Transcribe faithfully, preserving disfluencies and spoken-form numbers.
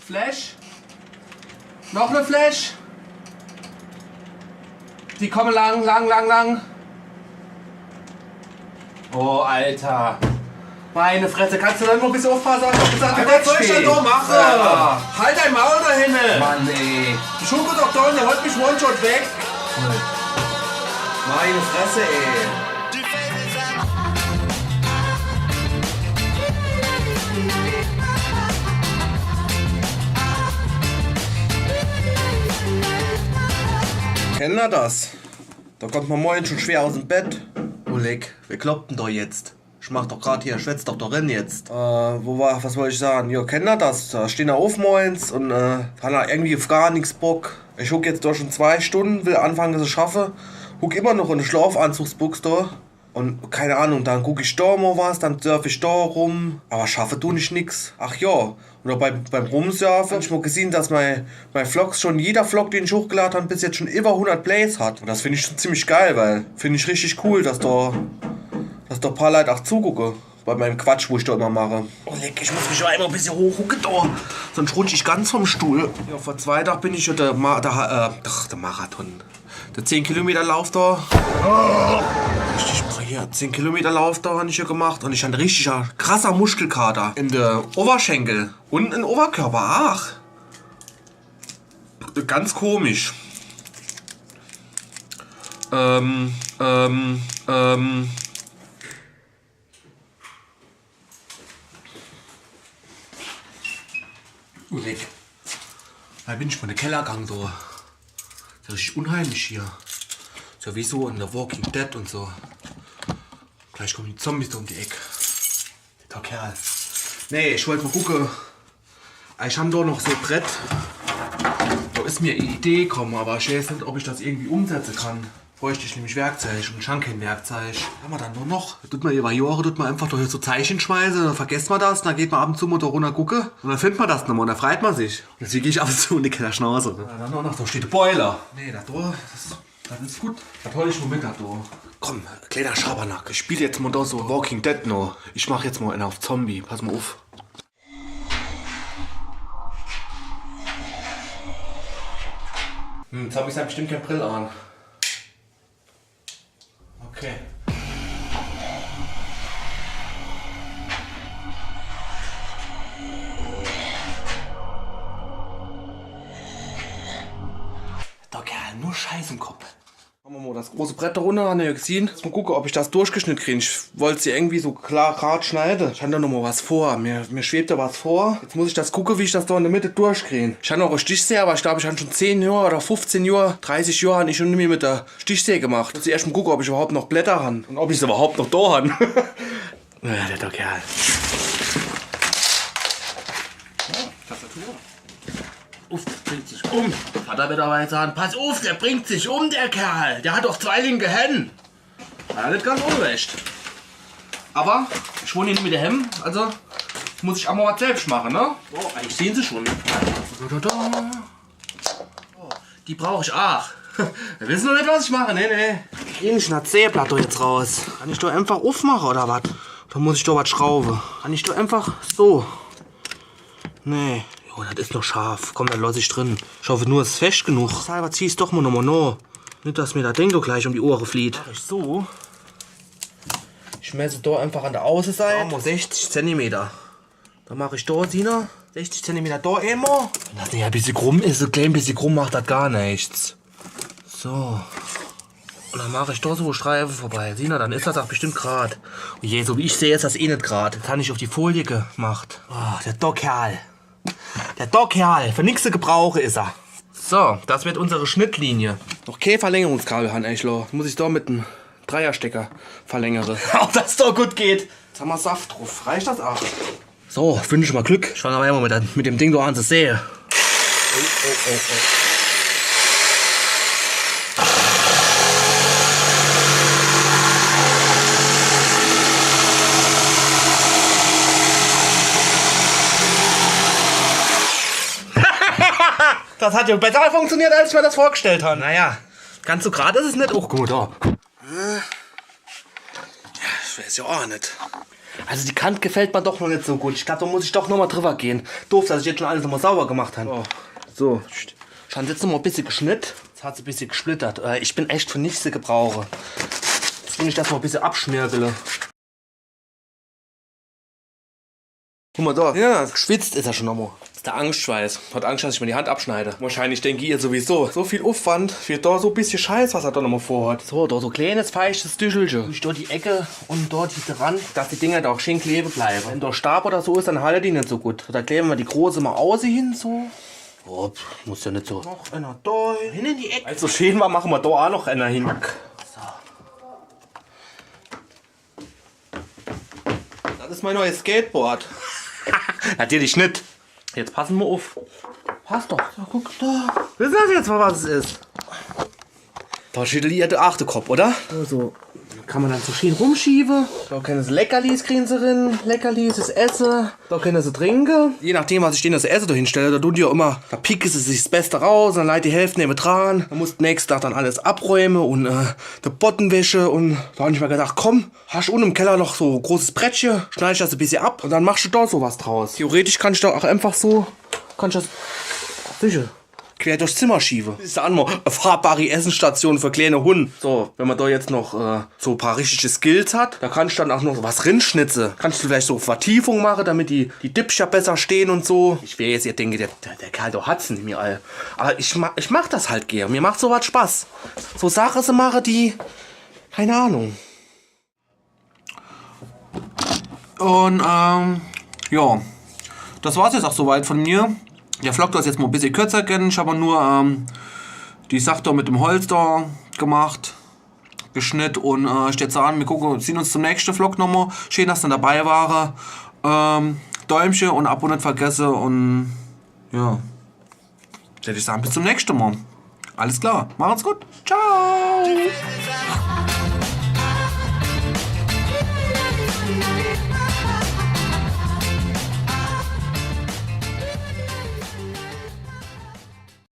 Flash. Noch e Flash. Die komme lang, lang, lang, lang. Oh, Alter. Meine Fresse, kannst du dann mol e bissel uffpasse, was ich gesagt hab? Was soll ich dann do mache? Ja. Halt dein Maul do hinne. Mann, ey. De Schurke doch do, der holt mich One-Shot weg. Meine Fresse, ey. Kenner das? Do kommt ma morgens schun schwer aus'm Bett. Oh leck, wer kloppt dann do jetzt? Ich mach doch grad hier, schwätz doch do rin jetzt. Äh, wo war, was wollt ich sage? Jo, kenner das? Do stehn er uff morgens un, äh, hot er irgendwie uff gar nix Bock. Ich huck jetzt do schun zwei Stunne, will anfange zu schaffe, huck immer noch in de Schlafanzugsbuchs do. Un keine Ahnung, dann guck ich do mol was, dann surf ich do rum. Awwer schaffe du ich nix. Ach jo, un bei, beim Rumsurfe hab ich mol gesehn, dass mei, mei Vlogs schun, jeder Vlog, den ich hochgelade hab, bis jetzt schun iwwer hunnert Plays hat. Un das find ich schun ziemlich geil, weil find ich richtig cool, dass do, dass do paar Leit ach zugucke bei meim Quatsch, wo ich do immer mache. Oh leck, ich muss mich schun emol e bissel hochhucke do, sonscht rutsch ich ganz vom Stuhl. Jo, vor zwei Daach bin ich jo de Ma-, de Ha-, äh, ach, de Marathon. De zehn Kilometer Lauf do. Richtig, boah, hier, zehn Kilometer Lauf do hab ich hier gemacht un ich hab en richtiger, krasser Muskelkater in de Oberschenkel un in Oberkörper. Ach. Ganz komisch. Ähm, ähm, ähm. Ulrich, do bin ich mol in de Keller gang, do. Das is richtig unheimlich hier. So wie so in The Walking Dead un so. Gleich kommen die Zombies do um die Eck. Der Kerl. Nee, ich wollt mol gucke. Ich hab do noch so e Brett. Do is mir e Idee komme, awwer ich weeß net, ob ich das irgendwie umsetze kann. Bräucht ich nämlich Werkzeug un ich hab kee Werkzeug. Was hab ma dann nur noch? Tut ma iwwer Johre, tut ma einfach do so Zeich hinschmeiße, dann vergesst ma das, dann geht ma ab un zu mol do runner gucke un dann findt ma das nochmol un dann freit ma sich. Un deswege geh ich ab un zu in de Kellerschnauze, ne? Ja, dann nur noch, do steht de Boiler. Nee, das do, das, das is gut. Das hol ich mol mit, das do. Komm, kleiner Schabernack, ich spiel jetzt mol do so Walking Dead noch. Ich mach jetzt mol eener uff Zombie, pass mol uff. Hm, jetzt hab ich halt bestimmt kee Brill an. Okay. Der Kerl, nur Scheiß im Kopp. Mache ma mol das große Brett do runner, hab ma jo gesehn. Jetzt mol gucke, ob ich das durchgeschnitt krie. Ich wollt se irgendwie so klar grad schneide. Ich hab do noch mol was vor. Mir, mir schwebt do was vor. Jetzt muss ich das gucke, wie ich das do in de Mitt durchkrie. Ich hab noch e Stichsäh, awwer ich glaab, ich hab schun zehn Johr oder fuffzehn Johr, dreißig Johr hab ich schun nimmi mit de Stichsäh gemacht. Zuerscht mol gucke, ob ich iwwerhaupt noch Blätter hab un ob ich se iwwerhaupt noch do hab. Ja, der Kerl. Ja, Tastatur. Uff, der bringt sich um. Vater wird awwer jetzt sage, pass uff, der bringt sich um, der Kerl. Der hat doch zwei linke Händ. Ja, net ganz unrecht. Awwer ich wohn hier net mit de Hemm, also muss ich ach mol was selbscht mache, ne? Oh, eigentlich sehn se schun. Da, da, da. Oh, die brauch ich ach. Mir wisse noch net, was ich mache, ne, ne. Krie ich en Zehblatt do jetzt raus? Kann ich do einfach uffmache, oder wat? Do muss ich do was schraube. Kann ich do einfach so? Nee. Jo, das is noch scharf. Komm, dann loss ich drin. Ich hoff nur, es is fescht genug. Sag, was ziehsch doch mol nochmol no? Net, dass mir das Ding do gleich um die Ohre flieht. Mach ich so. Ich mess do einfach an de Außeseit. Mach ma sechzig Zentimeter. Dann mach ich do, Sina, sechzig Zentimeter do emol. Wenn das nur e bissel krumm is, so e klee bissel krumm, macht das gar nix. So. Un dann mach ich do so Streife vorbei. Sina, dann is das ach bestimmt grad. Oh je, so wie ich seh, is das eh net grad. Jetzt hab ich uff die Folie gemacht. Oh, der Kerl. Der Kerl, für nix zu gebrauche is er. So, das wird unsere Schnittlinie. Noch kee Verlängerungskabel han, ey, Schlo. Muss ich do mit em Dreierstecker verlängere. Ob das do gut geht? Jetzt hab ma Saft druff. Reicht das ach? So, wünsch ich mol Glück. Ich fang awwer emol mit dem, mit dem Ding do an zu sähe. Oh, oh, oh, oh. Das hat jo besser funktioniert, als ich mir das vorgestellt hab. Naja, ganz so grad is es net. Och, guck mol do. Äh, ja, ich weeß jo ach net. Also die Kant gefällt mer doch noch net so gut. Ich glaab, do muss ich doch nochmol driwwer gehe. Doof, dass ich jetzt schun alles nochmol sauwer gemacht hab. Oh. So. Schun jetzt nochmol e bissje geschnitt. Jetzt hat's e bissje gesplittert. Äh, ich bin echt für nix ze gebrauche. Jetzt muss ich des mol e bissje abschmirgele. Guck mol do. Ja. Geschwitzt is er schun nochmol. Des is de Angstschweiß. Hat Angst, dass ich mer die Hand abschneid. Wahrscheinlich denke ihr sowieso, so viel Uffwand für do so e bissje Scheiß, was er do nochmol vorhat. So, do so e kleenes, feichtes Tüchelche. Ich do die Ecke un dort hinne dran, dass die Dinger do ach schee klewe bleiwe. Wenn do Staab oder so is, dann halte die net so gut. So, do klewe mer die große mol auße hin, so. Oh, pf, muss jo net so. Noch ener do. Hin in die Ecke. Also schee war, mache mer do ach noch ener hin. So. Des is mei neies Skateboard. Natürlich net. Jetzt passe mer uff. Passt doch. So, guck do. Wisst ihr jetzt mol, was es is? Do schüttelt ihr ach de Kopp, oder? Also, kann mer dann so schee rumschiewe. Do kenne se Leckerlis, kriege se drin. Leckerlis is Esse. Do kenne se trinke. Je nachdem, was ich dene zu esse do hinstell, do dun die jo immer, do picke se sich des Beste raus, dann leit die Hälft newedran. Dann muss de nächschte Dag dann alles abräume un, äh, de Bodde wäsche un do hab ich mer gedacht, komm, hasch unne im Keller noch so e großes Brettche, schneidsch des e bissje ab un dann machsch do so was draus. Theoretisch kann ich do ach einfach so, kann ich des sicher quer durchs Zimmer schiewe. Is jo ach mol e fahrbari Essestation für kleene Hund. So, wenn mer do jetzt noch, äh, so e paar richtige Skills hat, do kann ich dann ach noch was rinschnitze. Kann ich vielleicht so Vertiefung mache, damit die, die Dippcher besser stehn un so. Ich weiß, ihr denkt, der, der, der Kerl do hat's in mir all. Awwer ich ma-, ich mag des halt gern. Mir macht so was Spaß. So Sache zu mache, die, keine Ahnung. Un, ähm, jo. Des war's jetzt ach so weit vun mir. De Vlog do is jetzt mol e bissje kürzer gewwe. Ich hab nur, ähm, die Sach do mit dem Holz do gemacht, geschnitt un, äh, ich würd sage, mir gucke, sehn uns zum nächschte Vlog nochmol. Schee, dass ihr dabei ware. Ähm, Däumche un Abo net vergesse un jo. Würd ich sage, bis zum nächschte Mol. Alles klar, machen's gut. Ciao.